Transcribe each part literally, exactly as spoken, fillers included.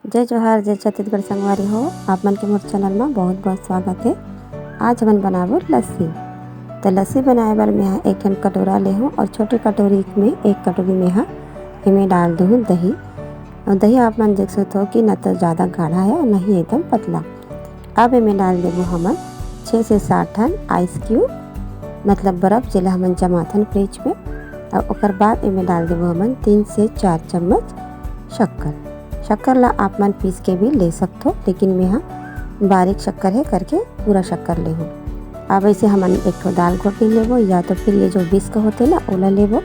जय जोहार, जय छत्तीसगढ़ संगवारी हो। आप मन के मोर चैनल में बहुत बहुत स्वागत है। आज हमन बनाबो लस्सी। तो लस्सी बनाए बर मैं एक ठन कटोरा ले हूँ और छोटे कटोरी में एक कटोरी में हा एमे डाल दूँ दही। और दही आप मन देख सकते हो कि न तो ज़्यादा गाढ़ा है और न ही एकदम पतला। अब एमे डाल देबो हमन छः से सात ठन आइस क्यूब, मतलब बर्फ, जेला हमन जमाथन फ्रिज में। और ओकर बाद एमे डाल देबो हमन तीन से चार चम्मच शक्कर। शक्कर ला आप मन पीस के भी ले सकथो, लेकिन मेहा बारीक शक्कर है करके पूरा शक्कर ले हूँ। अब ऐसे हमन एक ठो दाल घोटनी लेबो या तो फिर ये जो whisk होते ना, ओला लेबो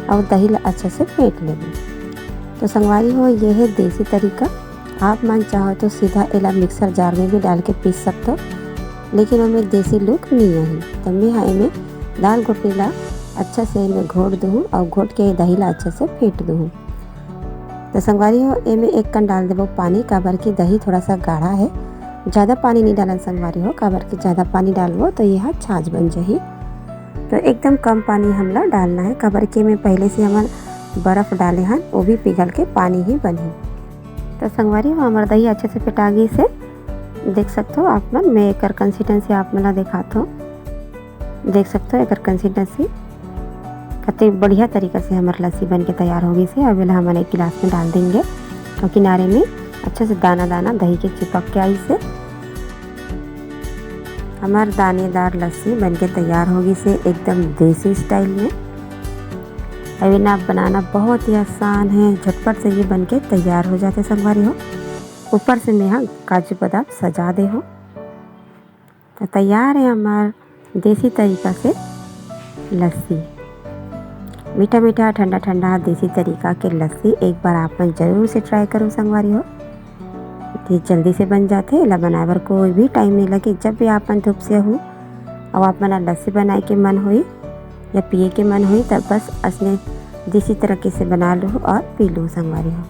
और दही ला अच्छा से फेंट लेबो। तो संगवारी हो, ये है देसी तरीका। आप मन चाहो तो सीधा एला मिक्सर जार में भी डाल के पीस सकथो, लेकिन ओमे देसी लुक नहीं आही। तो मैं हा एमे दाल घोटनी ला अच्छा से एमे घोट दूँ और घोट के दही ला अच्छा से फेंट दूँ। तो संगवारी हो, एमे एक कन डाल देबो पानी, काबर कि दही थोड़ा सा गाढ़ा है। ज़्यादा पानी नहीं डालन संगवारी हो, काबर कि ज़्यादा पानी डालबो तो ये हा छाछ बन जाही। तो एकदम कम पानी हमला डालना है, काबर कि एमे पहले से हमन बर्फ डाले हन, वो भी पिघल के पानी ही बनही। तो संगवारी हो, हमर दही अच्छे से फेटा गई से देख सकते हो आप मन। मैं एकर कंसिस्टेंसी आप मन ला दिखात हूँ। देख सकते हो एकर कंसिस्टेंसी कते बढ़िया तरीका से हमर लस्सी बन के तैयार हो गई से। अब एला हमन एक गिलास में डाल देंगे और किनारे में अच्छे से दाना दाना दही के चिपक के आई से। हमार दानेदार लस्सी बन के तैयार हो गई से एकदम देसी स्टाइल में। अब इन्हें आप बनाना बहुत ही आसान है, झटपट से ये बन के तैयार हो जाते संगवारी हो। ऊपर से मैं हा काजू बादाम सजा दे हूँ। तो तैयार है हमार देसी तरीका से लस्सी, मीठा मीठा ठंडा ठंडा देसी तरीका के लस्सी। एक बार आप मन जरूर से ट्राई करो संगवारी हो। ये जल्दी से बन जाते, एला बनाए बर कोई भी टाइम नहीं लगे। जब भी आप मन धूप से हो और आप मन ला लस्सी बनाए के मन होई या पिए के मन होई, तब बस असने देसी तरीके से बना लो और पी लो संगवारी हो।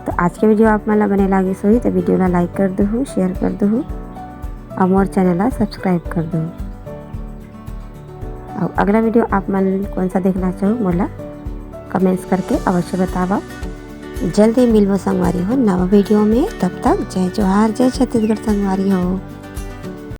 तो आज के वीडियो आप मन ला बने लागिस होही तो वीडियो ला लाइक कर दो, शेयर कर दो और मोर चैनल ला सब्सक्राइब कर दो। और अगला वीडियो आप मन कौन सा देखना चाहो, मोला कमेंट्स करके अवश्य बतावा। जल्दी मिलबो संगवारी हो नवा वीडियो में। तब तक जय जोहार, जय छत्तीसगढ़ संगवारी हो।